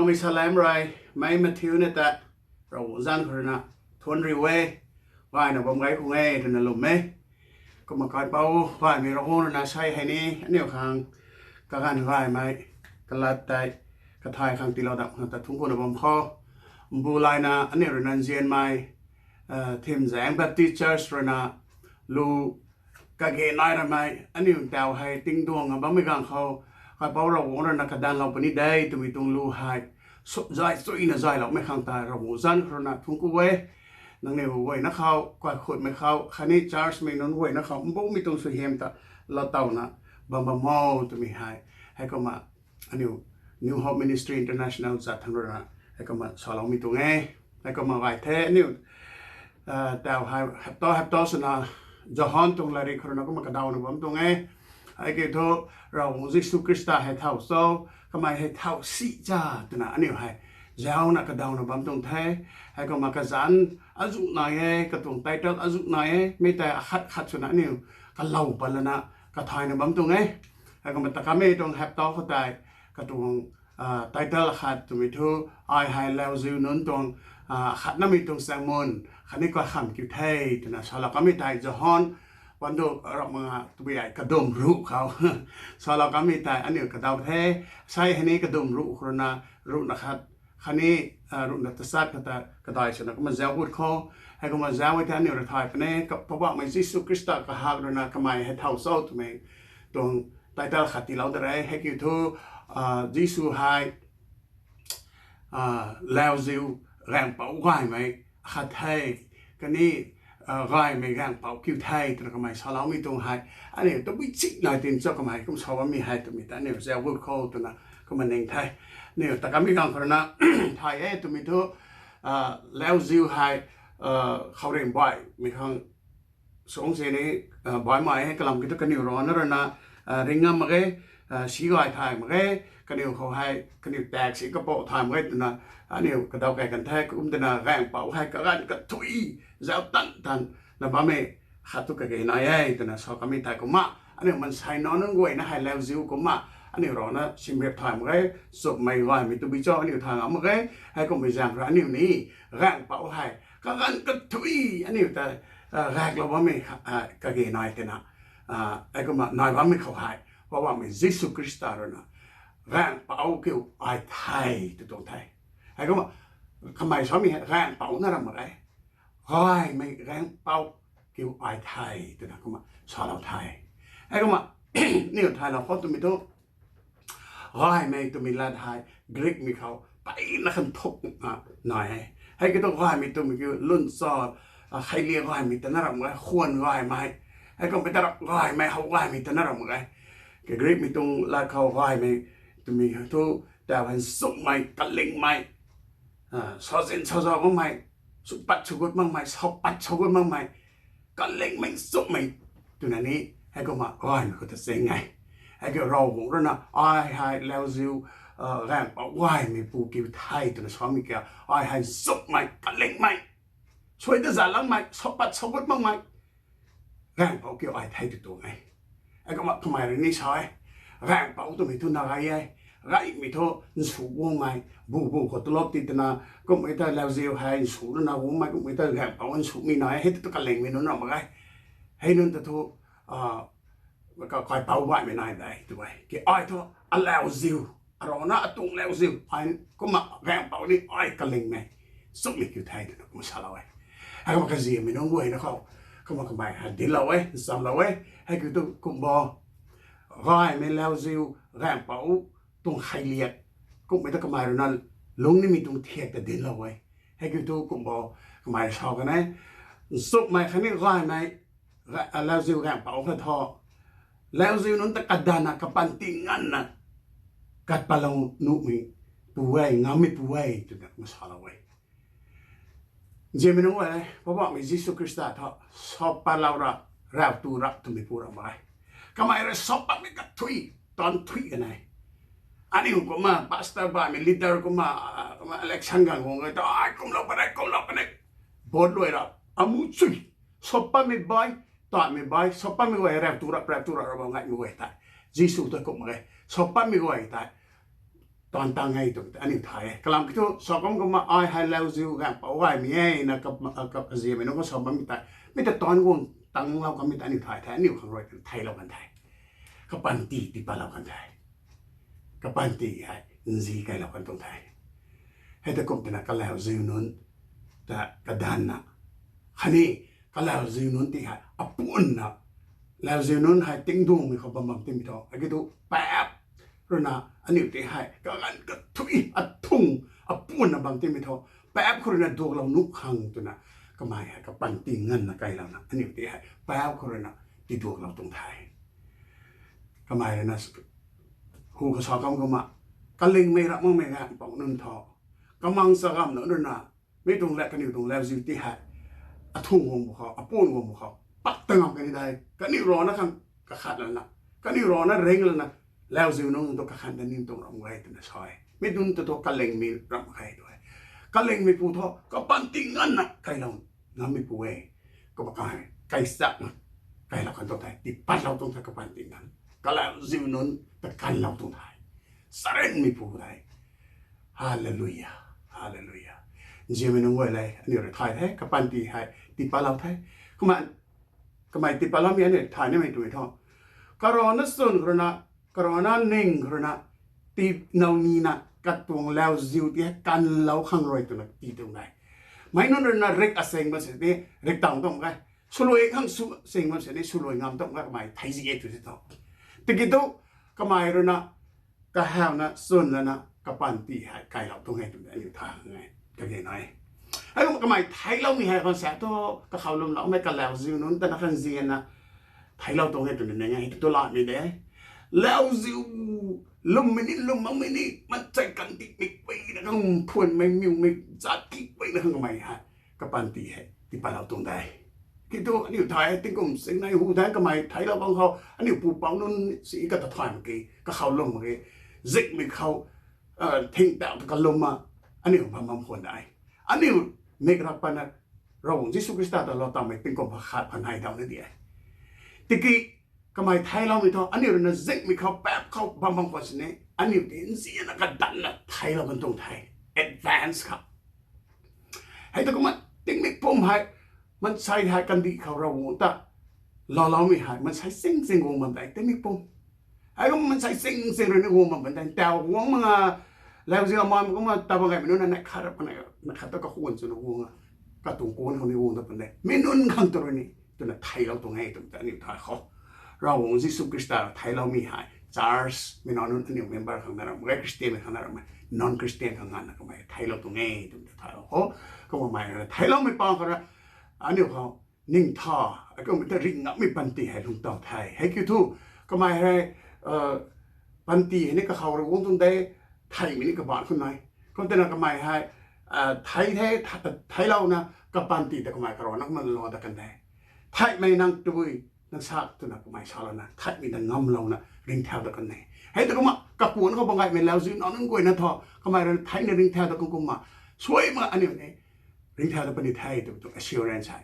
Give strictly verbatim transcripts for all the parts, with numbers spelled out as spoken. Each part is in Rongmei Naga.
Mei salem rui, mei Matthew na ta, Ravguangc zanc khou rui na thuanc riu e, gayna bam gay khang e twna lwm e. Kumna kaipouc gaymei Ravguangc rui na sei hei ni aniu khang kaganv gaymei, kalat tei, kathay khang tiilou dam khang ta thungc kuna bam khou, mbu layna aniu rui na nzianmei, Thimzaeng Baptist Church rui na lu kage nai ramei aniu tau hei tingduang a bammei ganv khou, kaipouc Ravguangc rui na kadanvlou puni de twmei tuang lu hei, zay chuyna zayloumei khang tei Ravguangc zanc khou rui na thungc ku e. Nangniw guayna khou, kaikhutmei khou khatni churchmei nunc guayna khou mbumei tuang suaihiam ta laatowna bam bam o twmei hei, heikumna aniu New Hope Ministry International zat thangc rui na heikumna saloumei tuang e. Heikumna gay the aniu tau hei hapta hapta swna Johan tuang lairik khou rui na kumna kadawna bam tuang e. Heikiu thu Ravguangc Jisu Khrista hei thow cho, kamei hei thow si cha twna aniu hei zauna kadawna bam tuang the. Heikumna kazanc azuh nai e, katuang title azuh nai e, mi tei akhat khat swna aniu kalou patlana kathayna bam tuang e. Heikumna ta kamei tuang hapta khou tei katuang title akhat twmei thu, ai hei lauziu nunc tuang akhatnamei tuang chaengmun khatni kaikham kiu the twna salou kamei tei Johan, pandu rak manga tabui ai kadum ruh khou salou kamei tei aniu kadaw the. Sei hei ni kadum ruh khou rui na, ruhna khat khatni ruhna tachat khou ta kadai swna kumna zauc gut khou, heikumna zauc e the aniu rui thay puni. Poubauhmei Jisu Khrista kahak rui na kamei hei thow cho twmei tuang title khat tiilou da re. Heikiu thu Jisu hei lauziu gaengpouc gaymei akhat the, khatni gaymei gaengpouc kiu the twna kamei saloumei tuang hei, aniu tabui chik nai tin cho kamei kum sa bammei hei twmei ta aniu zauc gut khou twna kumna ning the. Aniu ta kamei ganv khou rui na thay e twmei thu, lauziu hei khouringh baihmei khang sung sini baihmei hei kalam kiu thu kaniw rana rui na ring ngam mak ge, si gay thay mak ge, kaniw khou hei kaniw tak si kapou thay mak ge twna aniu kadaw kei kan the. Kum twna gaengpouc hei kaganv kathuic, zauc tan tan na bammei khat thu kage nai e twna sa kamei tei kumna aniu maansei nac nunc guayna hei lauziu kumna aniu rana simrip thay mak ge. Chumhmei gaymei tabui cho aniu thay ngam mak ge. Heikumhmei zaeng rui aniu ni gaengpouc hei kaganv kathuic aniu ta gaeklou bammei kage nai twna, heikumna nai bammei khou hei Poubauhmei Jisu Khrista rui na gaengpouc kiu ai the tw tuang the. Heikumna kamei samei hei gaengpouc na ram mak ge, gaymei gaengpouc kiu ai the twna kumna salou the. Heikumna aniu thaylou khou twmei thu gaymei twmei lat hei Greekmei khou mpeyna khan thuk na nai e. Heikiu thu gaymei twmei kiu lun cha, kheiliak gaymei ta na ram mak ge, khwan gaymei, heikumhmei ta ram gaymei, how gaymei ta na ram mak ge. Greekmei tuang lat khou gaymei twmei thu tau hei nchumhmei, kalingmei, sazin sazau makmei, sw pat sw gut makmei, sw pat sw gut makmei, kalingmei nchumhmei twna ni heikumna gaymei khou ta ching e. Heikiu Ravguangc rui na ai hei lauziu gaengpouc gaymei pu kiu the twna samei kiu, ai hei nchumhmei, kalingmei, suai ta zat langmei, sw pat sw gut makmei gaengpouc kiu ai the tw tuang e. Heikumna kamei rui ni sa e, gaengpouc twmei thu na gay e, gaymei thu nsu guangmei, bu bu khou tulop ti twna, kumhmei ta lauziu hei nsu rui na guangmei, kumhmei ta gaengpouc nsumei nai e, hei tu kalingmei nunc ram mak ge. Hei nunc ta thu kaipouc gaymei nai de tw e. Ki ai thu alauziu, arana atuang lauziu, kumna gaengpouc ni ai kalingmei, nchumhmei kiu the twna kumna salou e. Heikumna kaziamei nunc guayna khou kumna kamei hei dinclou e, nchamlou e. Heikiu thu kumh bo, gaymei lauziu gaengpouc tuang kheiliak, kumhmei ta kamei rui na lungc nimei tuang thiak ta dinclou e. Heikiu thu kumh bo, kamei sa kan e, nchumhmei khatni gaymei lauziu gaengpouc khat thu lauziu nunc ta kadanvna kapanty nganvna kat patlou nuhmei pu e, ngammei pu e twna kumna salou e. Nzianmei nunc guay le, Poubauhmei Jisu Khrista thu sw patlou rap, rav tu rap twmei pu ram mak ge. Kamei rui sw patmei kathuic, taanv thuic kan e. Aniu kumna pastor baihmei, leader kumna, kumna election ganv guang e ta ai kumlou puni, kumlou puni, vote luai rap amu chui, sw patmei bai, taanvmei bai, sw patmei guay rav tu rap, rav tu rap, rav ngaimei guay tei Jisu ta kumh mak ge. Sw patmei guay tei taanv tang e twmei ta aniu thay e. Kalam kiu thu sa kum kumna ai hei lauziu gaeng pou gaymei e na, ziamei nunc khou sa bammei tei, mi ta taanv guang tanglou kanmei ta aniu thay the, aniu khang rui theilou kan the. Kapanty tipatlou kan the. Kapanty hei nzian kailou kan tuang the. Hei ta kum twna kalauziu nunc ta kadanvna, khatni kalauziu nunc ti hei apuanna, lauziu nunc hei tingduangmei khou bam bam timei thu, akiu thu paap ruina aniu ti hei kaganv kathuic athung apuanna bam timei thu, paap khou ruina duaklou nuh khang twna kamei hei kapanty nganvna kailouna aniu ti hei paap khou ruina tiduaklou tuang the. Kamei ruina hu kasa kam kumna, kalingmei ramh makmei gaeng pou nunc thu, kamang chagamv nunc ruina, mi tuang la kaniw tuang lauziu ti hei athung guang bu khou, apuan guang bu khou pak ta ngam kani de, kaniw rana khang kakhat lana, kaniw rana ring lana, lauziu nunc tu kakhat ta ning tuang ram e twna sa e. Mi nunc ta thu kalingmei ramh khe tu e. Kalingmei pu thu kapanty nganvna kailou ngammeipu e. Kumna kai, kaichakna kailou kan tuang the, tipatlou tuang the kapanty nganv. Kalauziu nunc ta kanlou tuang the. Charynmeipu de. Hallelujah, hallelujah. Nzianmei nunc guay le, aniu rui thay the, kapanty hei tipatlou the. Kumna kamei tipatloumei aniu thay nimei twmei thu, karana chwn khou ruina, karana ning khou ruina, ti now nina katuang lauziu ti hei kanlou khang rui twna ti tuang de. Meic nunc ruina rik asing bam sini rik tang tuang e. Swluai khang sw sing bam sini swluai ngam tuang e, kamei theic zi e tw si tho. Tiki thu kamei ruina kahawna chwn lana kapanty hei kailou tuang e twmei aniu thay e. Kage nai. Hei kumna kamei theicloumei hei khang sa thu, kakhou lwmloumei kalauziu nunc ta na khang zianna theiclou tuang e twna ning e, tu lamei de. Lauziu lwmmei ni, lwm makmei ni, mansei kandihmei peyna khang, phuanmei miwmei zat ki peyna khang kamei hei kapanty hei tipatlou tuang de. Kiu thu aniu thay e, tingkum singnei hu thangc kamei theiclou bam khou, aniu pupouc nunc si kata thay mak ki, kakhou lwm mak ki, zikmei khou, thingtauh ta kalwmna, aniu bam bam khwan de. Aniu mik rap patna, Ravguangc Jisu Khrista ta lou tawmei tingkum khat pha nai daw na di e. Tiki kamei theicloumei thu, aniu ruina zikmei khou, paap khou bam bam khwan sini, aniu ti nzianna kadanvna theiclou kan tuang the. Advance khou. Hei tu kumna tingmik pum hei, mansei hei kandih khou Ravguangc ta louloumei hei mansei sing sing guang bam de, tingmik pum. Hei kumna mansei sing sing rui ni guang bam bam de, taw guang mak nga, lauziu aman kumna ta bam gaymei nunc na neih khat rap, neih khat ta kakhwan swna guang a, katuang kuan khou ni guang ta bam de, mi nunc khang tu rui ni twna theiclou tuang e twmei ta aniu thay khou. Ravguangc Jisu Khrista theicloumei hei, church mei nac nunc aniu member khang na ram e, Christian mei khang na ram e, non-Christian khang nganvna kamei theiclou tuang e twmei ta thay khou. Kumna kamei ruina theicloumei pang khou ra, aniu khou ning tha, akumhmei ta ringh ngammei panty hei lungc taw the. Hei kiu thu, kamei hei, panty hei ni kakhou rui guang tuang de, theihmei ni kabaanc khou nai. Kum twna kamei hei, thei the, theiclouna kapanty ta kamei karana kumna lou dat kan de. Theihmei nang tabui, nang sa twna kamei salouna theihmei ta ngamlouna ringcthau dat kan de. Hei tu kumna kakuan khou bam gaymei lauziu nac nunc guayna thu, kamei ruina theihna ringcthau dat kan kumna, suai mak aniu ni ringcthau dat puni the twmei tuang assurance hei,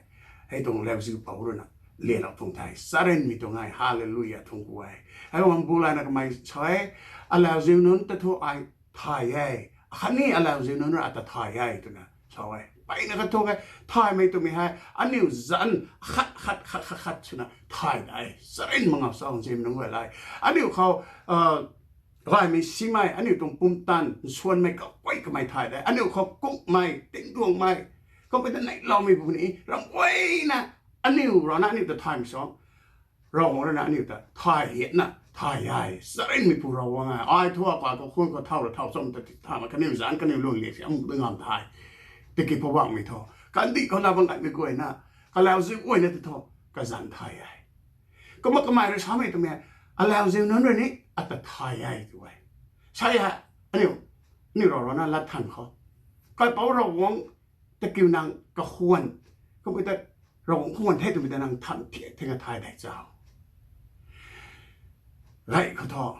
hei tuang lauziu pou ruina lelou tuang the. Charynmei tuang e, hallelujah tuang ku e. Hei kumna bu layna kamei sa e, alauziu nunc ta thu ai thay e, khatni alauziu nunc rui ata thay e twna sa e. Peyna khat thu e, thaymei twmei hei aniu zanc khat khat khat khat khat swna thay de. Charyn mak nga sa nzianmei nunc guay le, aniu khou gaymei simei, aniu tuang pumtan nsuanmei kaguay kamei thay de. Aniu khou kukmei, tingduangmei, kummei ta neihloumei puni ram guayna, aniu rana aniu ta thaymei sa, Ravguangc ruina aniu ta thay hiatna thay e. Charynmeipu Ravguangc e, ai thu akai khou khun khou thau ra thau cham ta ti tha mak, kaniw zanc kaniw lun liak si amu ta ngam the. Tiki Poubauhmei thu kandih khou na bam gaymei guayna, kalauziu guayna ti thu kazanc thay e. Kumna kamei rui samei twmei, alauziu nunc rui ni ata thay e tw e. Sa e, aniu, aniu rou rana lat than khou, kaipouc Ravguangc ta kiu nang kakhwan, kummei ta Ravguangc khwan the twmei ta nang than thiak theng a thay dei cho? Gay khou thu,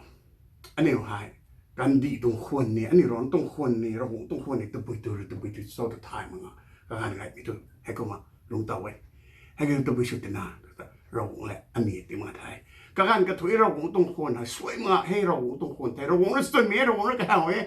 aniu hei kandih tuang khwan ni, aniu rana tuang khwan ni, Ravguangc tuang khwan ni tabui tu rui tabui tu cho ta thay mak nga, kaganv gaymei tu hei kumna lungc taw e. Hei kiu tabui sw tina, Ravguangc le aniw ti mak the. Kaganv kathuic Ravguangc tuang khwan hei suai mak nga, hei Ravguangc tuang khwan the, Ravguangc rui suanmei e, Ravguangc rui kahaw e.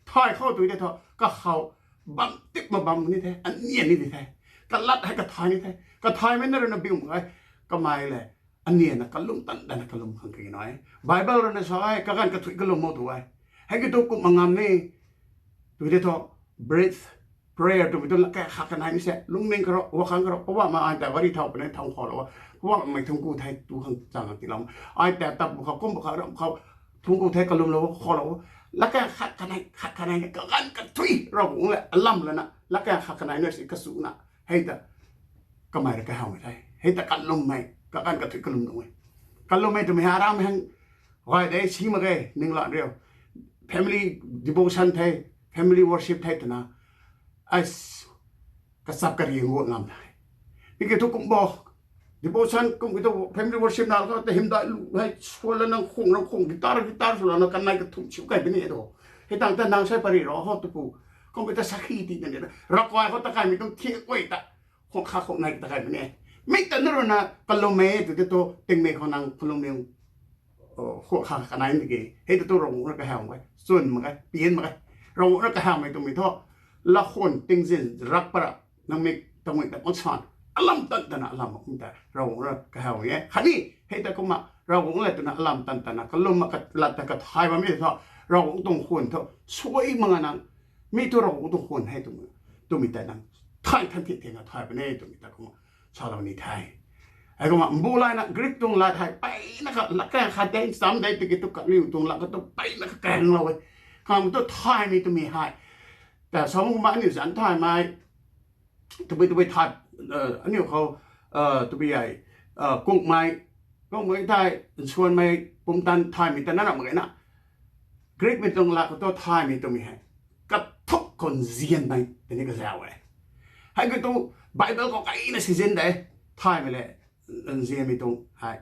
Thay khou tui de thu, kakhou bam tip ma bam ni the, anian ni di the. Kalat hei kathay ni the. Kathaymei na rui na biu mak e. Kamei le, anian na kalum tan tan na kalum khang kage nai. Bible rui na sa e, kaganv kathuic kalum mak tu e. Hei ki tu kum ma ngam ni, tui de thu, breath, prayer twmei tu latkaeng khat kanei ni se, lungning karo, wakhang karo, Poubauhmei ai ta gari thau puni thau khou lou, Poubauhmei thungc ku the tu khang chang tiilou. Ai ta tap bu khou, kum bu khou, ram khou, thungc ku the kalumlou, khoulou. Latkaeng khat kanei, khat kanei, kaganv kathuic Ravguangc le alam lana, latkaeng khat kanei na si kasuna. Hei ta kamei rui kahawmei the. Hei ta kalummei, kaganv kathuic kalum nuh e. Kalummei twmei hei aram hang gay de si mak ge, ninglan riu. Family devotion the, family worship the twna, ai, kachap kariang guang ngam the. Mi ki thu kum bo, devotion kum ki thu family worship na khou ta hymdaih lu hei sw lana khung ra khung, guitar guitar sw lana kanei kathumh siu kai puni tu. Hei tang ta nang sei pary ro ho tu pu, kum ki ta sakhi ti na ni, ravkai khou ta kaimei tuang thiak guay ta, khou kha khou nei ta kai puni. Mi ta na rui na kalummei tw te tu, tingmei khou nang kalum ni, khou kha kanei ni ki, hei ta tu Ravguangc rui kahaw mak ge, chwn mak ge, pian mak ge. Ravguangc rui kahawmei twmei thu, lakhwan tingzin rak para, nang mik tamui ta maksan, alam tan tana alam mak kum ta Ravguangc rui kahaw e. Khatni hei ta kumna Ravguangc le twna alam tan tana kalum mak ka, lat ta kathay bammei thu, Ravguangc tuang khwan thu suai mak na nang, mi thu Ravguangc tuang khwan hei twmei, twmei ta nang thay than thi thena thay puni twmei ta kumna salou ni the. Hei kumna mbu layna Greek tuang lat hei peyna kha latkaeng khat de, ncham de tiki tu kaniw tuang lat kha tu peyna kha kaenglou e. Khang tu thaymei twmei hei, ta sa kumna aniu zanc thaymei, tabui tabui thay, aniu khou, tabui hei, kungmei, kungmei thei, nsuanmei, pumtan thaymei ta na ram mak ge na. Greekmei tuang lat khou tu thaymei twmei hei, kathuk khou nzianmei tini kazauh e. Hei ki tu Bible khou kaina sizin de, thaymei le nzianmei tuang hei.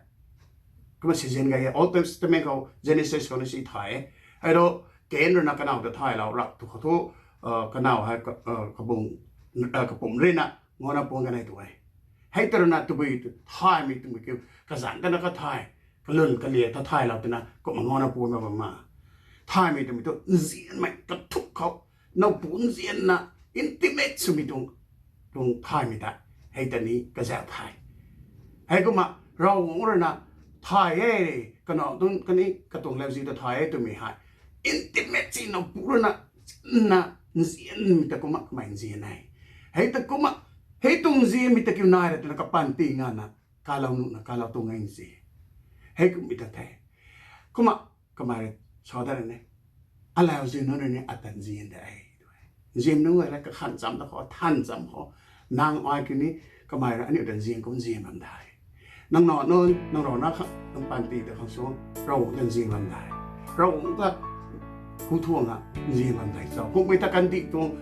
Kumna sizin gay e, Old Testament khou Genesis khou na si thay e. Hei ro, Cain rui na kanow ta thaylou rap tu khou thu, kanow hei, kapumc rui na ngana puan kanei tu e. Hei ta rui na tabui thaymei twmei kiu, kazanc tana kathay, kalun kalia ta thaylou twna kumna ngana puan bam ma. Thaymei twmei tu nzianmei kathuk khou, nowpu nzianna intimate swmei tuang, tuang thaymei ta, hei ta ni kazauh the. Hei kumna Ravguangc rui na thay e, kanac tuang kani katuang lauziu ta thay e twmei hei, intimate si nowpu rui na, na nzianmei ta kumna kamei nzian e. Hei ta kumna, hei tuang nzianmei ta kiu nai ra twna kapanty ngana, kalou nuhna kalou tuang e nzian. Hei kummei ta the. Kumna kamei rui sa dat rui ni, alauziu nunc rui ni ata nzian de e. Nzian nunc guay le kakhan cham ta khou, than cham khou, nang ai kiu ni, kamei rui aniu ta nzian kum nzian bam de. Nang nac nunc, nang rana kha, nang panty ta khang sw, Ravguangc ta nzian bam de. Ravguangc ta hu thuang a nzian bam de cho. Kummei ta kandih tuang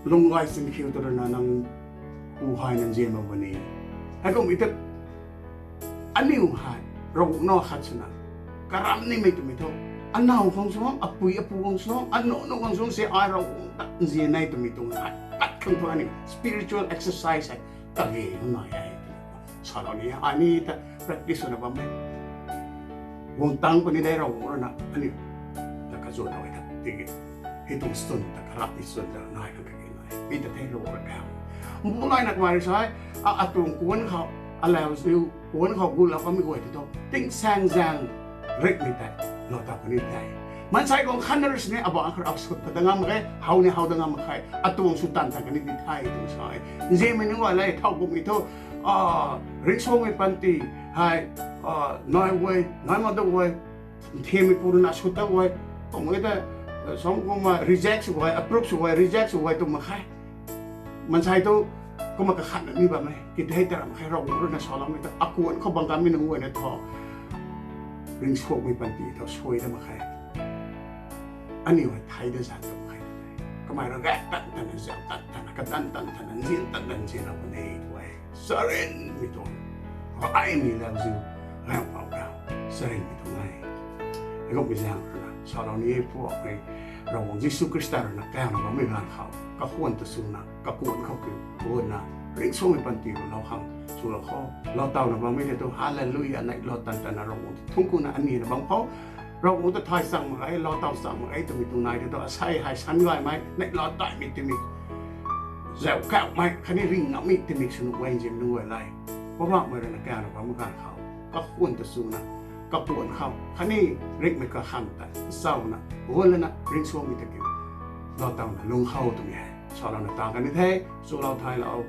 lung gay sin khiu ta rui na nang hu hei na nzian bam puni. Hei kummei ta aniu hei, Ravguangc nac khat swna, karam nimei twmei thu, anaw khang sw, apui apu khang sw, anac nac khang sw se ai Ravguangc ta nzian e twmei tuang hei, pat khang thu aniu spiritual exercise hei, kage nai e. Salou ni, ai ni ta practice swna bam e. Guang tang puni de Ravguangc rui na, aniu ta kazuanlou e ta, tiki, hei tuang sun ta karap ni sun ta nai khang kage nai. Mi ta the Ravguangc rui kahaw. Mbu layna kamei rui sa e, a, atuang kuan khou, alauziu kuan khou gulou kamei guay ti thu, tingsaengzaeng ritmei tei, lou taw kani tei. Maansei guang khatna rui sini, abang kha rap sut pat da ngam mak khe, how ni how da ngam mak khe, atuang sw tan tan kani ti the tu sa e. Nzianmei nunc guay le, thow kummei thu, ringcsuangmei panty hei, nai guay, nai mak da guay, nthiammei pu rui na sw ta guay, kummei ta, song kumna reject sw guay, approve sw guay, reject sw guay tu mak khe. Maansei thu, kumna kakhatna ni bam e, ki thei ta ram khe Ravguangc rui na saloumei ta, akuan khou bang kanmei nunc guayna thu, ringcsuangmei panty thu suai da mak khe. Aniu hei thei da zan ta mak khe. Kamei rui gay tan tana, zau tan tana, katan tan tana, nzian tan tan nzianlou puni tu e. Charynmei tuang, gaymei lauziu, gaymei pau ra, charynmei tuang e. Hei kummei zaeng rui na, salou ni e Poubauhmei, Ravguangc Jisu Khrista rui na kauna bammei ganv khou, kakhwan ta swna, kakuan khou kiu, kuanna, ringcsuangmei panty rui lou khang, swlou khou, lou tawna bammei tei tu, hallelujah, nai lou tan tana Ravguangc thungc kuna aniw na bam khou, Ravguangc ta thay chang mak ge, lou taw chang mak ge twmei tuang nai de tu, asei hei san gaymei, neihla taimei timik, zau kauhmei khatni ringh ngammei timik swna guay nzian nunc guay le, Poubauhmei rui na kauna bam ganv khou, kakhun ta chuna, kapuan khou khatni ringhmei kakhang ta nchauna, guan lana ringcsuangmei ta kiu, lou tawna lung khou twmei hei salouna ta kan ni the. Chulou thaylou,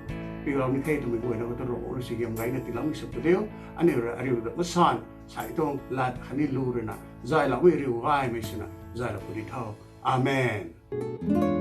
piulou ni the twmei guayna khou tu Ravguangc rui suaihiam gayna tiiloumei sw padiu. Aniu rui ariu ta masan, sei tuang lat khatni lu rui na zayloumei riu gaymei swna zaylou puni tho. Amen.